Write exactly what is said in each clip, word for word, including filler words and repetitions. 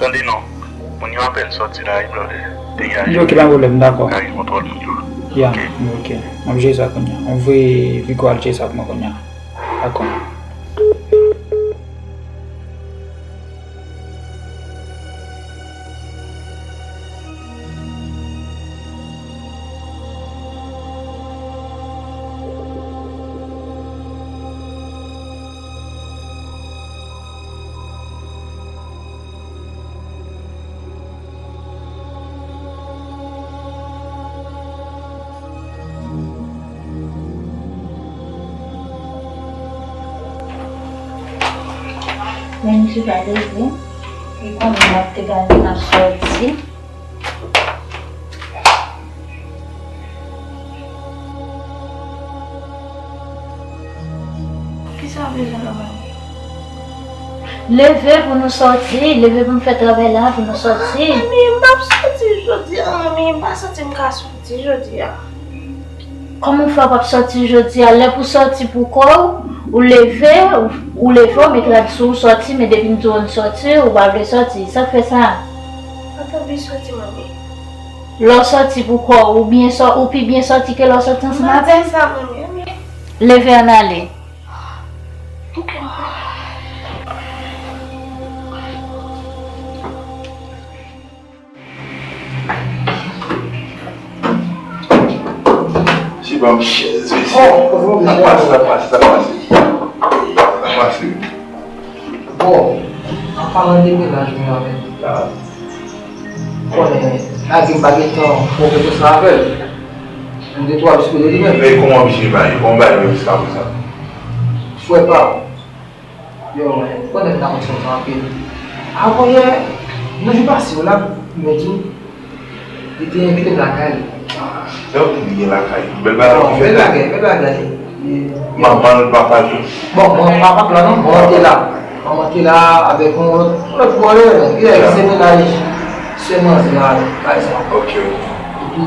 Tande non. Moun yo apèn sòti la, wi, brother. Degaje. Ok, pa gen pwoblèm, dakò. Ka gen kontwòl moun yo. Ya, ok. M ap jere sa kounye a. M ap voye Vigo al jere sa pou mwen kounye a. Dakò. Menm si pa leve, li konnen m ap te gade m ap sòti. Kisa w bezwen la, manmi? Leve pou nou sòti, leve pou nou fè travay la, pou nou sòti. Manmi, m p ap sòti jodi a, manmi, m pa santi m ka sòti jodi a. Kòman w fè w p ap sòti jodi a? Lè pou sòti pou kò w, ou leve, ou, ou leve, ou met rad sou ou, sòti, men depi m di w ann sòti, ou pa vle sòti. Sa k fè sa? Mwen t anvi sòti, manmi. Lè w sòti pou kò w, ou byen sò-, ou pi byen sòti ke lè w sòti ansanm avè m. Mwen di sa, manmi, manmi. Leve ann ale. Ok, manmi. Si ban m chèz, mesye. Oh, oh, oh, sa pase, sa pase, sa pase. Sa pase. Bon, an palan de mennaj mwen avè l. Konnen, lage m pa gen tan pwofete sa avè l. M gen twa biskit li menm. E kòman misye bay? Kòman bay yo jiskaprezan? Frè pa m. Yo, konnen m ta konn sòti anpil. Avanyè, nan jou pase yo la, m di w, li te envite m lakay li. Donk, li gen lakay. Bèl bagay ki fèt. Bèl bagay, bèl bagay. Manman l, papa l tou. Bon, bon, papa m la non, manman te la. Manman te la avèk yon lòt, yon lòt bòlè, ki se mennaj sè manzè a, pa egzanp. Ok, ok. Epi,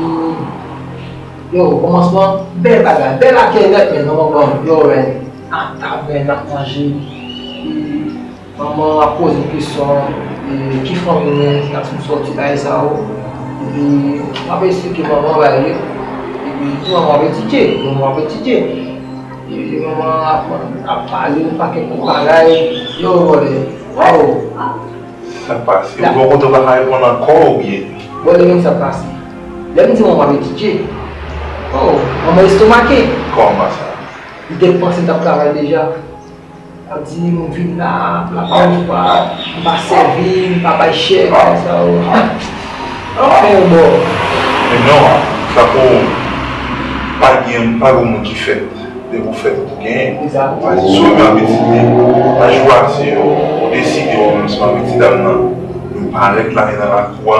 yo, kòmansman, bèl bagay, bèl akèy nèt, men manman ban m, yo, men, nan tab, men, n ap manje. Epi, manman ap poze m kesyon, e, ki fanmi mwen, ki ap sou sòti bagay sa yo. Epi, m ap esplike manman bagay yo. Epi, di manman ap etidye, manman ap etidye. Epi, manman ap, ap pale yon pakèt bagay, yo, vòlè. Waw! Sa k pase? Ou bò kote w pa ka reponn ankò oubyen? Bon, lè menm sa k pase. Lè m di manman m ap etidye, oh, manman estomake. Kòman sa? Li te panse m t ap travay deja. L ap di m vin la, l ap di m pa, m pa sèvi, m pa bay chèk, bagay sa yo. Anfen, bon. Men non, sa pou pa gen, pa gen moun ki fèt. Depi w fèt, ou genyen. Egzat. Si w menm ap etidye, pa chwazi yo, ou deside ou menm si w ap etidye nan, nou parèt la, nan lakou a,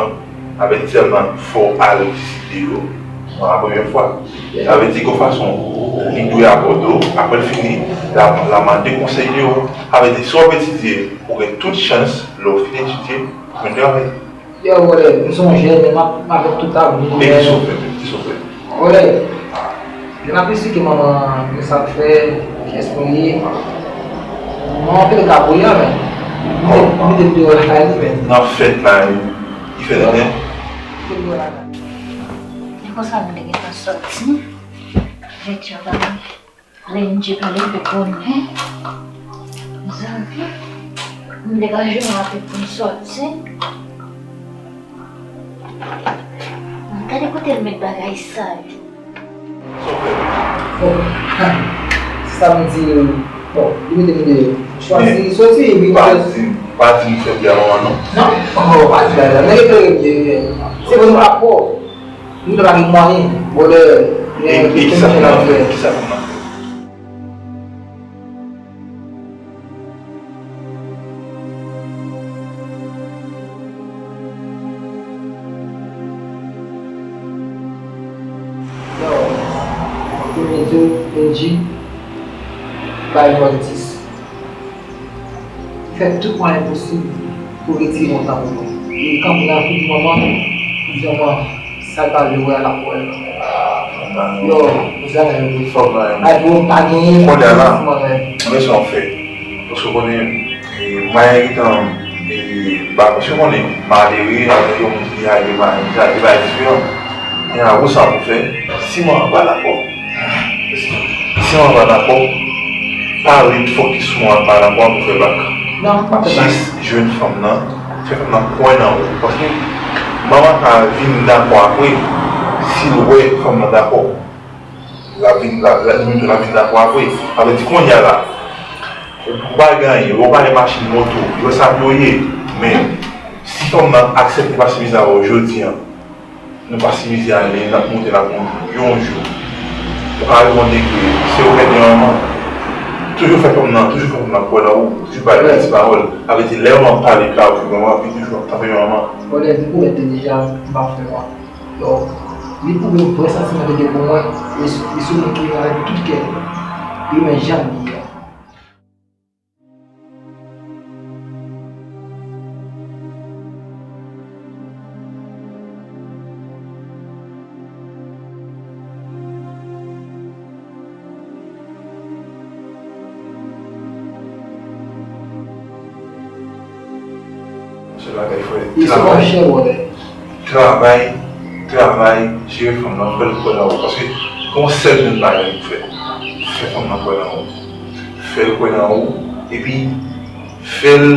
avèk sèlman fò w al visite yo, nan la premyè fwa. Sa vle di, gon fason, li dwe abòde w, apre l fini, l a, l a mande konsèy de ou. Sa vle di, si w ap etidye, ou gen tout chans, lè w fin etidye, ou jwenn travay. Yo, brother, m se yon jèn, men m ap, m avèk tout avni. E kisa w fè menm? Kisa w fè? Brother, lè m ap esplike manman mwen sa k fè, kiyès mwen ye, manman pete kapoya, men. M mete, m mete m deyò lakay li, men. Nan fèt la, li fè tenten. M mete m deyò lakay li. E konsa nou te gentan sòti. Vètyè bagay. Lendji pale de bonè. Mezanmi, m degaje m rapid pou m sòti. Gade kote l met bagay sa yo. Bon, se sa m di, bon, li mete m deyò. Chwazi sòti, epi pa di, pa di m fè byen manman non. Non? Oh, pa di bagay la. Nèg eklere m ye. Se bon, m pa pwòp. Nou te pa gen mwayen, brother, men e, e kisa pou n ap fè? Kisa pou n ap fè? Yo, premye di w, Benji, bay vòltis. Fè tout mwayen posib pou retire montan pou mwen. Li kanpe nan kou di manman, li di manman, sa l pa vle wè a, l ap wè l. Yo, mezanmi, fòk mwen. Ay, bro, m pa genyen. Kounye a la, mwen, sa w fè. Paske w konnen, e, mwayen gentan, e, Ba, paske konnen, malere avèk yon moun ki lage, ba, sa de bagay diferan. Men a ou sa pou fè, si manman pa dakò, si manman pa dakò, pa ret fokis sou manman pa dakò pou fè bak. Non, pa fè bak. Jis jwenn fanm nan, fè fanm nan kwè nan ou. Paske manman ka vin dakò apre, si l wè fanm nan dakò. L ap vin, l ap, l ap vin, l ap vin dakò apre. Sa vle di kounye a la, ou pa gen anyen, ou pa gen machin, moto, yo sa yo ye. Men, si fanm nan aksepte pase mizè avè w jodi a, nou pase mizè a, n ap monte, n ap monte. Yon jou, ou ka rive yon degre, se ou pèdi manman. Toujou fè fanm nan, toujou fè fanm nan kwè nan ou, toujou ba l ti pawòl. Sa vle di, lè manman pale, ka ou manman, li toujou ap tanpe manman. Bon, lè di pou mèt deja, m pa fè mwa. Donk, li pwouve vrè santiman li gen pou mwen, e s-, li se yon moun ki renmen avèk tout kè li, li renmen jan li ye a. Se bagay frè. Li se yon travay. Travay, travay, jere fanm nan, fè l kwè nan ou. Paske gon sèl grenn bagay pou fè. Fè fanm nan kwè nan ou. Fè l kwè nan ou, epi fè l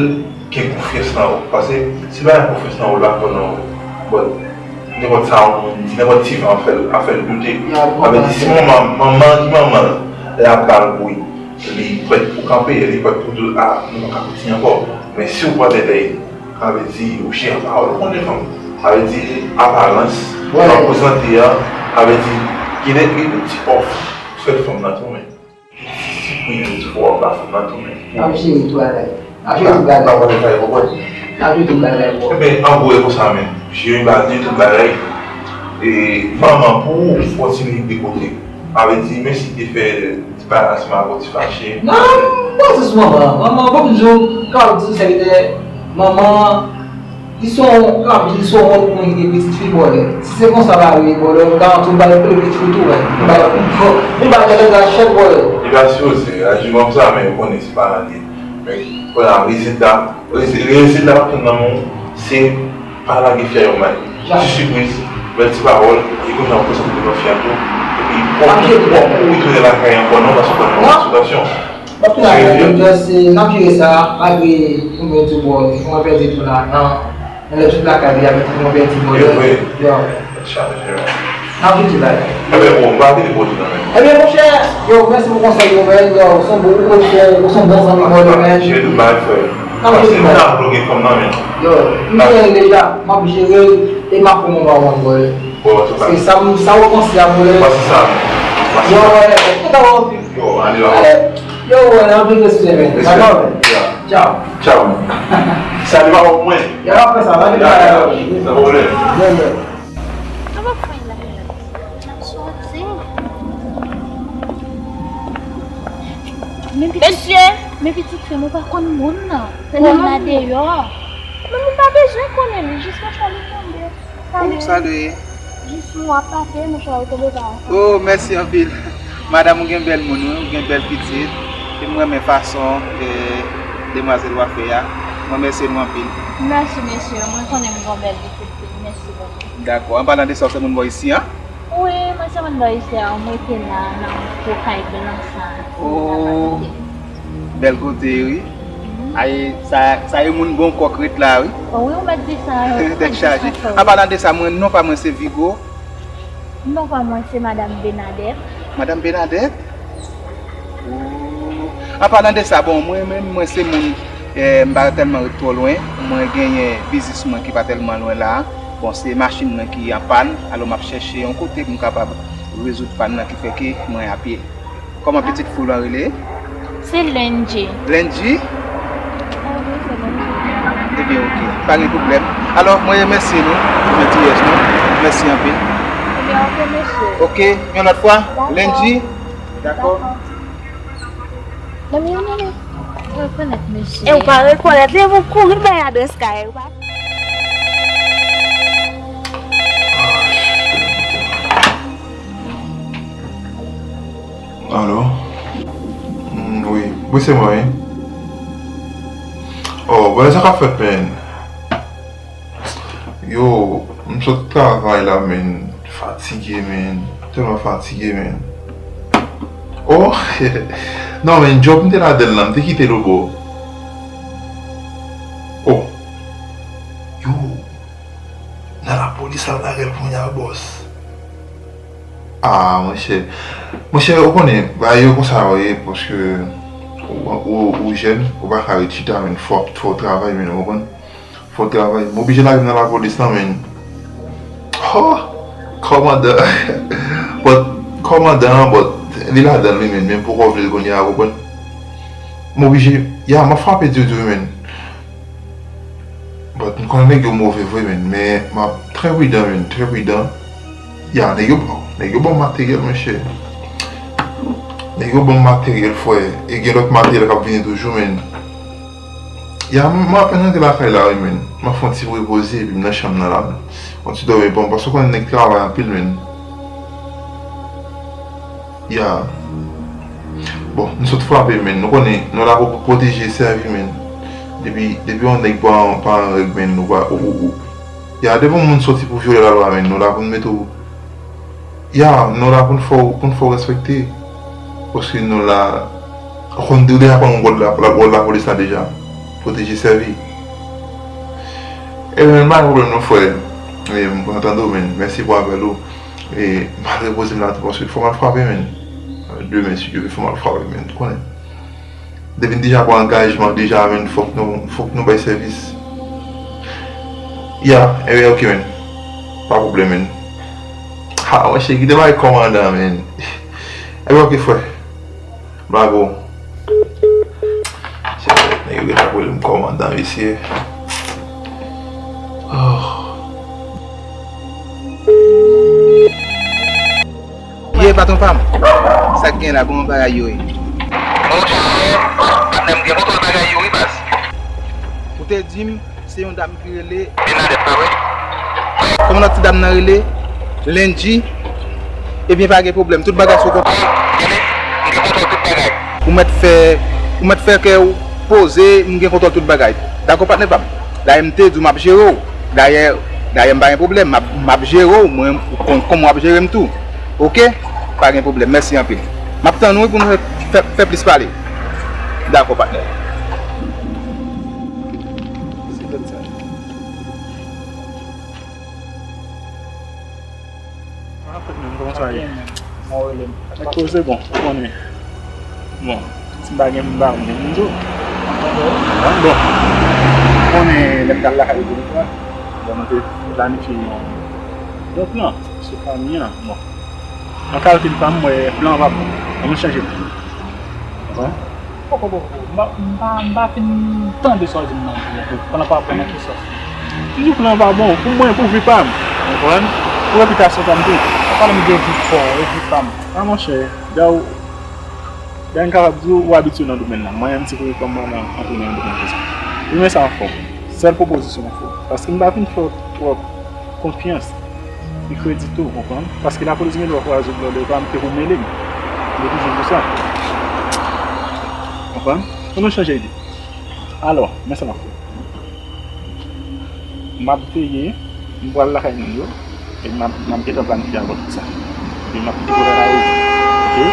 gen konfyans nan ou. Paske si l pa gen konfyans nan ou, l pa kwè nan ou. Bon, nenpòt sa yon moun di, nenpòt ti van ap fè l, ap fè l doute. Sa vle di, si manman, manman ki manman l, l ap ba l bri, li prèt pou kanpe, li prèt pou di l, a, nou pa ka kontinye ankò. Men si w pran tèt, sa vle di, ou chire pawòl, ou konnen fanm. Sa vle di, aparans, jan w prezante a, sa vle di, gen de, gen de ti òf, fè fanm nan tou, men. Ti sipriz fò w ap ba fanm nan tou, men. N ap jere tout bagay. N ap jere tout bagay. N ap jere tout bagay. N ap jere tout bagay, bro. Ebyen, an gwo, e konsa menm. Jere bagay, tout bagay. E, manman, pou ou, fò ti nèg de kote. Sa vle di, menm si te fè ti bagay ansanm avè w, ti fache. Non, m panse sou manman. Manman, bon, m di w, ka w di sèvitè, manman, Li se yon, li se yon wont pou mwen kite pitit fi bòlè. Si se konsa l ale, bòlè, m garanti w ba l plen pitit fi tou, men. M ba l, m ba l kèk gras chèk bòlè. Li pa sipoze aji kòmsa, men ou konnen se paran li ye. Men, kounye a, rezilta, rezi-, rezilta p ap tann nan men w, se pa lage fyèl yo mal. Ti sipriz, bèl ti pawòl, e kounye a ou prezante devan fi a tou. Epi, pòp ou, pòp ou retounen lakay ankò, non, paske ou konn nan sitiyasyon. Bon, kounye a, just, eh, n ap jere sa, malgre, kòm yo di, bon, mwen pèdi tou la, nan, nan lè tout lakay li, avèk tout mwen pèdi, bon, yo, yo. N ap jere tout bagay. Ebyen, bon, m pa vini pou tou nan men. Ebyen, monchè, yo, mèsi pou konsèy yo, men, yo, ou se yon bon, ou se yon bon zanmi mwen, men. Jere tout bagay, frè. N ap jere tout bagay. Paske m ta bloke fanm nan, men. Yo, m jere l deja, m ap jere l, e m ap pran mwen pa mwen, bro. Bon, an tou ka. Se sa m, sa ou panse a, bro. Pase sa, men. Yo, wè, tout a w anpil. Yo, ale la. Ale, yo, wè, anpil respè, men. Respè. Dakò, men. Ya. Tchao. Tchao. Salye papa pou mwen. Ya, w ap fè sa, salye papa. Ya, ya, ya. San pwoblèm. Byen, byen. Sa w ap fè la? N ap soti. Mesye, men pitit fi m, ou pa konn moun nan. Moun nan deyò. Men ou pa bezwen konnen li, jis mèt fè li tonbe. Ou salye. Jis mwa pase, monchè, ou tonbe pa ansanm. Oh, mèsi anpil. Madanm, ou gen bèl moun, wi, ou gen bèl pitit. E m renmen fason, e, demwazèl w ap fè a. M remèsye nou anpil. Mèsi, mesye. Mwen konnen m gen yon bèl pitit tou. Mèsi bokou. Dakò. An palan de sa, ou se moun bò isi a? Wi, mwen se moun bò isi a. M rete la, nan gwo kay blan sa. Oh. Bèl kote, wi. Ay, sa, sa e moun bon kòk ret la, wi. Wi, ou mèt di sa, wi. Tèt chaje. An palan de sa, mwen, non pa mwen se Vigo. Non pa mwen se Madanm Benadèt. Madanm Benadèt? Oh. An palan de sa, bon, mwen menm, mwen se moun, eh, m pa tèlman ret twò lwen. Mwen genyen biznis mwen ki pa tèlman lwen la. Bon, se machin mwen ki an pàn. Alò, m ap chèche yon kote pou m kapab rezoud pàn nan ki fè ke mwen apye. Kòman pitit fi w lan rele? Se Lendji. Lendji? Ah wi, se Lendji. Ebyen, oke. Pa gen pwoblèm. Alò, mwen remèsye nou pou jentiyès nou. Mèsi anpil. Ebyen, oke, mesye. Oke, yon lòt fwa. Dakò. Lendji. Dakò. Dakò. Mami, mami. Ou rekonèt mesye. E ou pa rekonèt li, ou kouri bay adrès kay ou pa. Alo? Mm, wi. Wi, se mwen, wi. Oh, bon, sa k ap fèt, men? Yo, m sot travay la, men. Fatige, men. Tèlman fatige, men. Oh! Non, men, djòb m te ladan l lan, m te kite l lòtbò. Oh! Yo! Nan lapolis la, lage l kounye a, bòs. Ah, monchè. Monchè, ou konnen, bagay yo konsa yo ye, paske ou, ou, ou jèn, ou pa ka ret chita, men, fò, fò w travay, men, ou konprann? Fò w travay. M oblije lage m nan lapolis lan, men. Oh! Kòmandan. But, kòmandan an, but, li ladan l, wi, men, men poko vle l kounye a, ou konprann? M oblije, ya, m ap frape di w, di w, men. But m konnen nèg yo move vre, men, men m ap trè pridan, men, trè pridan. Ya, nèg yo, nèg yo ban m materyèl, monchè. Nèg yo ban m materyèl, frè. E gen lòt materyèl k ap vini toujou, men. Ya, m, m apèn rantre lakay la, wi, men. M ap fè yon ti repoze, epi m nan chanm nan la, men. Yon ti dòmi bon, paske w konnen nèg travay anpil, men. Ya. Bon, nou sot frape, men. Nou konnen, nou la pou pwoteje, sèvi, men. Depi, depi yon nèg pa, pa an règ, men, nou pa, ou, ou, ou. Ya, depi yon moun soti pou vyole lalwa, men, nou la pou n mete w. Ya, nou la pou n fè w, pou n fè w respekte. Paske nou la, ou konn, ou deja konn wòl la, la, wòl lapolis la deja. Pwoteje, sèvi. E, men, pa gen pwoblèm non, frè. E, m kontan tande w, men. Mèsi pou apèl ou. E, m al repoze m la tou, paske fò m al frape, men. Demen, si Dye vle, fò m al frape, men. Ou konnen. Depi n deja pran angajman, deja, men, fòk nou, fòk nou bay sèvis. Ya, enben, ok, men. Pa pwoblèm, men. Ha, monchè, kite bay kòmandan, men. Enben, ok, frè. Bravo. Se nèg yo gentan rele m kòmandan, mesye. Oh. Ye, patwon pa m. Sa k gen la, kòman bagay yo ye? Monchè, patnè m gen kontwòl bagay yo, wi, baz. Ou te di m, se yon dam ki rele Bernadette, pa vre? Kòman lòt ti dam nan rele? Lendji. Ebyen, pa gen pwoblèm, tout bagay sou kontwòl. Tande, m gen kontwòl tout bagay. Ou mèt fè, ou mèt fè kè w poze, m gen kontwòl tout bagay. Dakò, patnè pa m? Dayè, m te di w m ap jere w. Dayè, dayè, m pa gen pwoblèm, m ap, m ap jere w, mwen, ou konn kòman w ap jere m tou. Oke? Pa gen pwoblèm, mèsi anpil. M ap tann ou wi pou nou fè, fè, fè plis pale. Dakò, patnè. Se fèt sa. Sa fèt menm, kòman sa ye? Mwen rele m. Nèg koze bon, ou konnen. Bon, si m pa gen moun, m pa konn gen moun tou. Bon, bon. Ou konnen lè m t al lakay Dominika, bon, nou te planifye yon, yon plan sou fanmi an. Bon. Nan kalkil pa m, m wè plan an pa bon. Ann nou chanje plan. Konprann? Poko, poko, poko. M pa, m pa, m pa fin tande sa w di m nan. Plan pa bon nan ki sans? M di w plan pa bon, pou mwen, pou vi pa m. Ou konprann? Pou repitasyon pa m tou. Pa pale m de vi pa w, e vi pa m. A monchè, Gaw, Gaw, m kapab di w, ou abitye nan domèn nan. Mwen menm, ti koze kòm mwen nan antre nan yon domèn konsa. Ou renmen sa anfòm. Sèl pwopozisyon anfòm. Paske m pa vin fè w twòp konfyans. Li kredi tou, ou konprann? Paske lapolis gen dwa kwaze w lè w pa mete pou mele m. M te toujou di w sa. Konprann? Ann nou chanje ide. Alò, men sa m ap fè. M ap veye, m pral lakay moun yo, e m ap, m ap gentan planifye avè w tout sa. Epi m ap kite w lakay ou. Oke?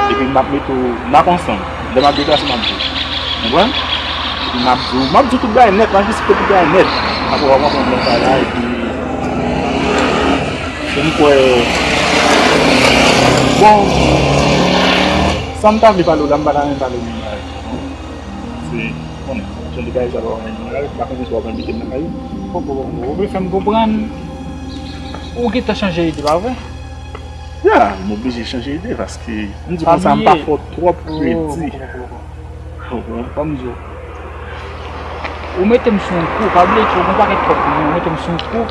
Epi m ap mete w, n ap ansanm. Lè m ap deplase, m ap di w. Konprann? Epi m ap di w, m ap di w tout bagay nèt, m ap eksplike tout bagay nèt. Apre w ap konprann lòt bagay, epi pou m kwè, bon, sa m ta vle pale w la, m pa ta renmen pale w menm bagay. Se, konnen, jan de bagay sa pa renmen bagay, m pa konnen si w ap envite m nan kay ou. Bon, bon, bon, bon, ou vle fè m konprann ou gentan chanje ide, pa vre? Ya, m oblije chanje ide, paske m di konsa m pa fè w twòp kredi. Konprann? Ban m di w. Ou mete m sou yon kou, pa bliye tou, ou gon pakèt kòb pou mwen, ou mete m sou yon kou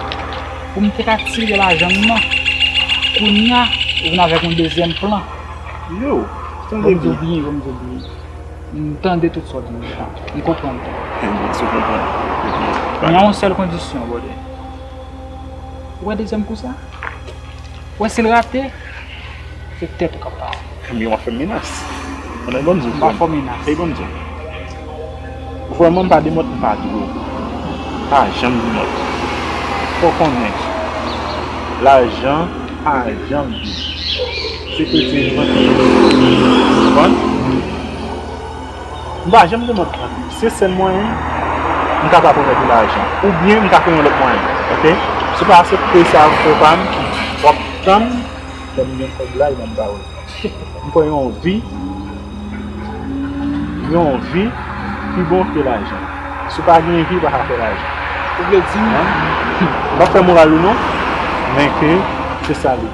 pou m te ka tire lajan m nan. Kounya, ou vin avèk yon dezyèm plan. Yo, tande byen. Ban m di w byen, ban m di w byen. M tande tout sa w di m nan. M konprann tou. Ebyen, si w konprann, ebyen, pa gen. Gen yon sèl kondisyon, brother. Ou wè dezyèm kou sa? Ou wè si l rate, se tèt ou k ap pase. Ebyen, w ap fè m menas. Mwen, ban m di w, frè m. M pa fè w menas. Ey, ban m di w. Vrèman, m pa demòt, m pa dwo. M pa janm demòt. Fò w konnen, lajan pa janm vin. Se kredi li manke. Konprann? M pa janm demann anpil. Se sèl mwayen m ka pa pwomèt ou lajan. Oubyen m ka fè yon lòt mwayen. Oke? Si w pa aksepte sa, frè pa m, w ap tann lè m gen kòb la, epi m ba w li. M kwè yon vi, yon vi pi bon ke lajan. Si w pa gen vi, w pa ka fè lajan. Ou vle di m? M p ap fè moral ou non, men ke se sa l ye.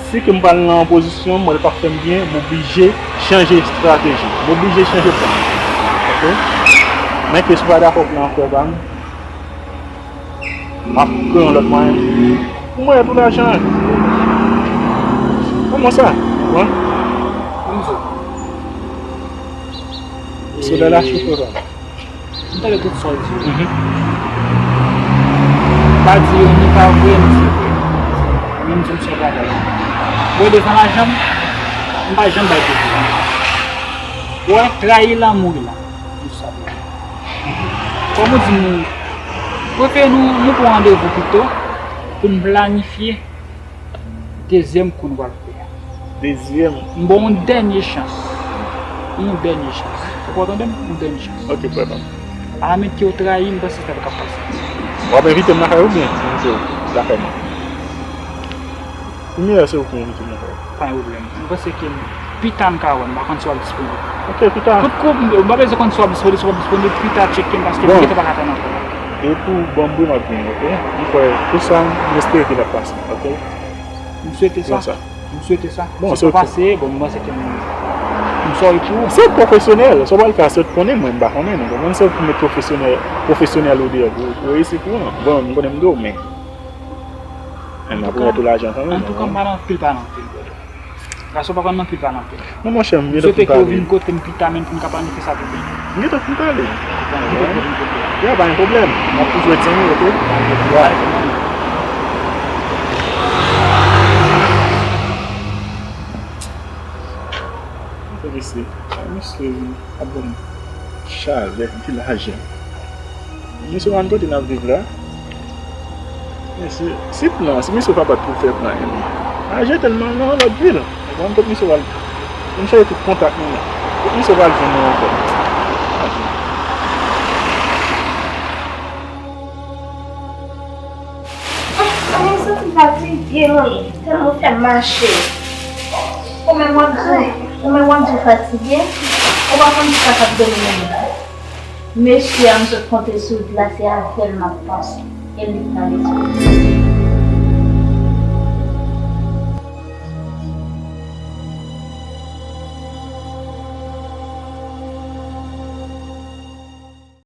Si ke m pral nan yon pozisyon, m wè l p ap fè m byen, m oblije chanje estrateji. M oblije chanje plan. Oke? Men ke si w pa dakò plan an, frè pa m, m ap kreye yon lòt mwayen. Mwen, pou lajan an. Kòman sa? Bon. Kòman sa? Se lè l achte, frè pa m. M tande tout sa w di yo. Mhm. M pa di yo ni pa vre, ni se vre. Men m di w yon sèl bagay. Mwen devan lajan m, m pa janm bay kote. Ou wè, trayi lan mouri la. Kòm ou di nou, prefere nou, nou pran randevou pito pou n planifye dezyèm kou nou pral fè a. Dezyèm? M ba w yon dènye chans. Yon dènye chans. Ou tande m? Yon dènye chans. Ok, frè pa m. Alamèt ke w trayi m, panse sa t ap ka pase. W ap envite m lakay ou oubyen m envite w lakay mwen? Li miyè se ou ki envite m lakay ou. Pa gen pwoblèm. Mwen panse ke pita n ka wè, m pa konn si w ap disponib. Ok, pita. Tout kou, m pa bezwen konn si w ap disponib, si w p ap disponib, pita tcheke m, paske m gentan pa ka tann ankò. Depi w ban m bri, m ap vini, ok? M kwè tout sa, m espere ke l ap pase, ok? M swete sa. M swete sa. Bon, si w pase, bon, m panse ke m, m sòri pou ou. Se pwofesyonèl. Sa w pral fè a, se w k konnen, mwen, m pa konnen, nou konprann? Se w ki met pwofesyonèl, pwofesyonèl ou deyò pou, pou reyisi pou ou, non? Bon, m konnen m do, men. Men m ap remèt ou lajan kanmenm, ou konprann? Antouka, m pa nan anpil pale anpil, brother. Gason pa konn nan anpil pale anpil. Non, monchè, m gentan fin pale. M swete ke w vin kote m pita, men pou n ka planifye sa pi byen. M gentan fin pale. Bon, m gentan vin kote w. Ya, pa gen pwoblèm. M ap toujou ret zanmi, ok? Bye. Mesye, mesye, ap ban m chalè, di lajan. Misye pa konn kote n ap viv la. Mesye, si plan, si misye pa bat pou fè plan, a jete l nan, nan lòt vil. Ou konn kot misye pral. M chèche tout kontak nou nan. Kot misye pral jwenn nou ankò? Mwen santi m fatige, manmi. Tèlman w fè m mache. Ou menm w ap di, ou menm w ap di w fatige. Ou pa konn kisa k ap domine m. Mesye a m sot konte sou wout la, se avè l m ap panse. E li k nan lespri m.